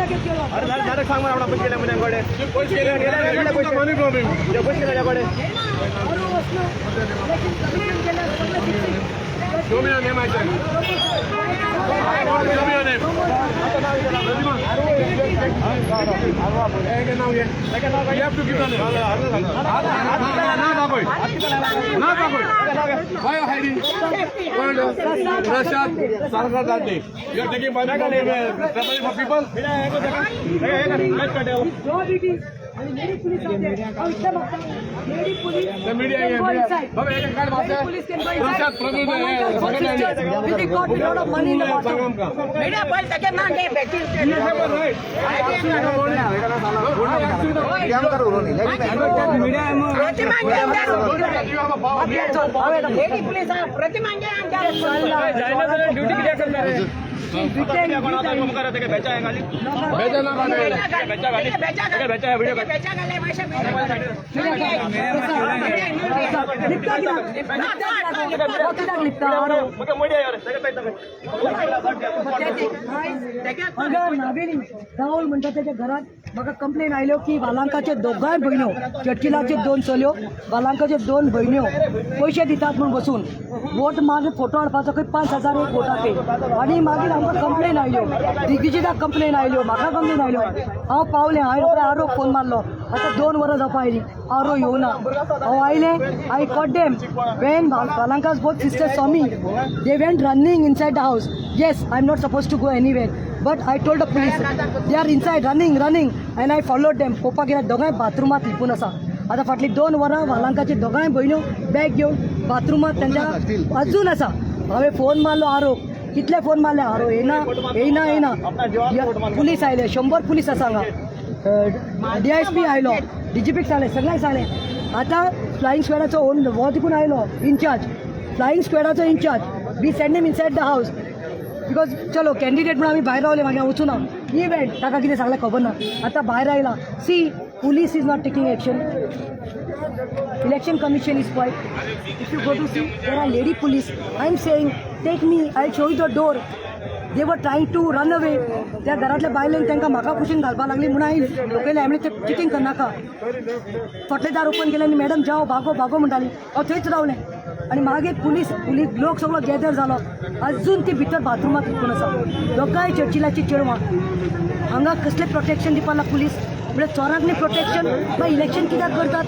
अरे डायरेक्ट सांग मला पैसे गेले म्हणे. पैसे गेले, money from him. पैसे गेले कडे. Show me your name, I said. Show me your name. You have to give the name. ना दाखव, ना दाखव. Why you hiding? Prashant Sarkar Dande. You are taking money from money from people. आणि lady police are there. हांव इतलें मागता, lady police The media can here, go media. inside. बाबा, एक कार्ड Lady वाचा. police can go inside. Prashant, Prabhu, Valankas eh, both sisters will be caught with lot of money in the bathroom. Media पहिले त्याचे मागे भेटील. You have a right. I asked you in the morning. I asked you in the morning. प्रतिमांगे. You have a power. Lady police प्रतिमांगे आमच्या. Duty किती करणार आहे? भेजा ना काढे. बेचा घाले पैसे. लिपता कित्याक? कित्याक लिपता आरो? हांगा नावेली राहुल म्हणटा त्याच्या घरात म्हाका कंप्लेन आयल्यो की बालांकाचे दोगांय भयण्यो, चर्चिलाच्यो दोन चलयो, बालांकाच्यो दोन भयण्यो पयशे दितात म्हूण बसून वोट मारून फोटो हाडपाचो खंय, 5,000 एक वोटाक. आनी मागीर आमकां कंप्लेन आयल्यो, दिग्विजयाक कंप्लेन आयल्यो, म्हाका कंप्लेन आयल्यो. हांव पावलें. हांवें रोखडो आरोप फोन मारलो. आतां 2 वरां जावपा आयलीं, आरो येवना. हांव आयलें. I caught them when Valanka's both sisters saw me, they went running inside the house. Yes, I am not suppose to go anywhere, but I told the police they are inside running, running, and I followed them. पळोवपाक गेल्यार दोगांय बाथरुमांत लिपून आसा. आतां फाटलीं 2 वरां वालांकाची दोगांय भयण्यो bag घेवन बाथरुमांत तांच्या अजून आसा. हांवें फोन मारलो आरो, कितले फोन मारले, आरो येना, येयना, येयना. पुलीस आयले, 100 पुलीस आसा हांगा. डीआयएसपी आयलो, डीजीपीक सांगलें, सगळ्यांक सांगलें. आतां फ्लायिंग स्क्वॅडाचो ओन हो तिकून आयलो इन्चार्ज, फ्लायिंग स्क्वॅडाचो incharge. We send him inside the house because चलो कॅन्डिडेट म्हणून आमी भायर रावले. मागीर हांव वचूना इव्हेंट. ताका कितें सांगलें खबर ना. आतां भायर आयला. See, police is not taking action. Election Commission is quiet. If you go to see, there are lady police. I am saying, take me, I show you the door. They were trying to run away. त्या घरातल्या बायलेन तांकां म्हाका कुशीन घालपाक लागली म्हणून हांवें लोकयले. हांवें ते चिकींग करनाका. फाटलें दार ओपन केलें आनी मॅडम जाओ, भागो भागो म्हणटाली. हांव थंयच रावलें आनी मागीर पुलीस पुलीस लोक सगळो गॅदर जालो. अजून ती भितर बाथरुमांत लिपून आसा, दोगांय चर्चिलाची चेडवां. हांगा कसलें प्रोटेक्शन दिवपाक ना पुलीस? म्हणजे चोरांक न्ही प्रोटेक्शन, मागीर इलेक्शन कित्याक करतात?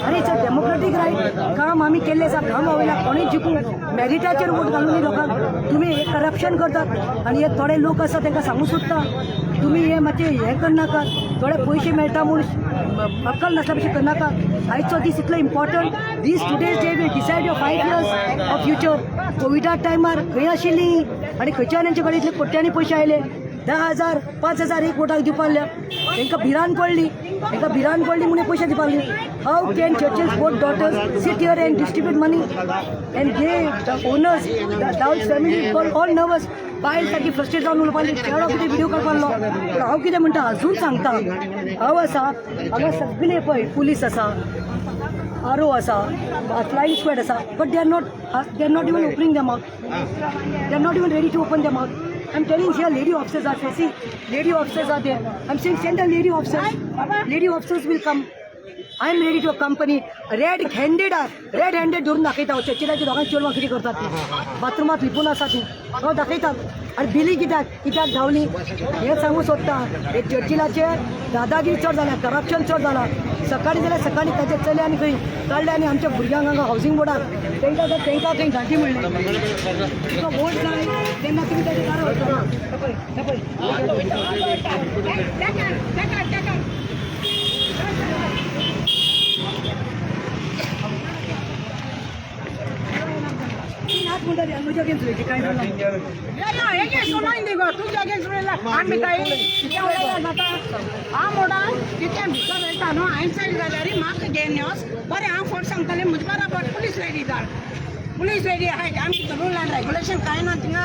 आरे, it's a democratic right. काम आमी केल्लें आसा, घाम वयला. कोणूय जिखूं, मॅरिटाचेर वोट घालून लोकांक. तुमी हे करप्शन करतात. आनी हे थोडे लोक आसा, तांकां सांगूंक सोदता, तुमी हे मातशें हें करनाकात. थोडे पयशे मेळटा म्हूण अक्कल नासल्या भशेन करनाका. आयचो दीस इतलो इम्पॉर्टंट दीस. Today's day will decide your 5 years of future. कोविडा टायमार खंय आशिल्ली आनी खंयच्यान हेंचे कडेन इतले कोट्यांनी पयशे आयले? 10,000, 5,000 एक वोटाक दिवपाक लागल्या. तांकां भिरांत पडली, तांकां भिरांत पडली म्हणून पयशे दिवपाक लागली. How can Churchill's both daughters sit here and distribute money? And they, the owners, the Dowell's family, all nervous. बायल सारकी फ्रस्ट्रेट जावन उलोवपाक लागली. चेडो कितें व्हिडियो काडपाक लागलो. पूण हांव कितें म्हणटा, अजून सांगता, हांव आसा हांगा. सगळे पळय, पुलीस आसा, आरो आसा, फ्लायिंग स्क्वॅड आसा, but they are not even opening the mouth. They are not even ready to open the mouth. I am telling here, lady officers are, see, lady officers are there. I am saying, send the lady officers. Lady officers will come. I am ready to accompany. Red handed, red handed धरून दाखयता हांव. चर्चिलाची दोगांय चेडवां कितें करतात ती, बाथरुमांत लिपून आसा ती, हांव दाखयतात. आनी बिली कित्याक कित्याक धांवली हें सांगूंक सोदता. हे चर्चिलाचे दादागिरी चड जाल्या, करप्शन चड जाला. सकाळीं जाल्यार सकाळीं ताचे चले आनी खंय काडले आनी आमच्या भुरग्यांक हांगा हावसिंग बोर्डाक तांकां तांकां खंय घांटी म्हणलें, तुका वोट जाय तेन्ना तुमी ताच्या दारार वचना. हे पळय, हे पळय. तेका तेका तेका. ती नाच म्हणटा ती, म्हज्या अगेन्स्ट उलयती, कांय जालें ना. हेगे सोडून दी गो, तुज्या अगेन्स्ट उलयला. आमी काय कितें उलयला जाता? हांव म्हणा कितें भितर वयता न्हू, हांवें चल जाल्यार म्हाका घेवन वच. बरें, हांव फट सांगतलें, म्हजे बराबर पुलीस लेडी धाड. पुलीस लेडी आहाय. आमची रूल आनी रेगुलेशन कांय ना थिंगा.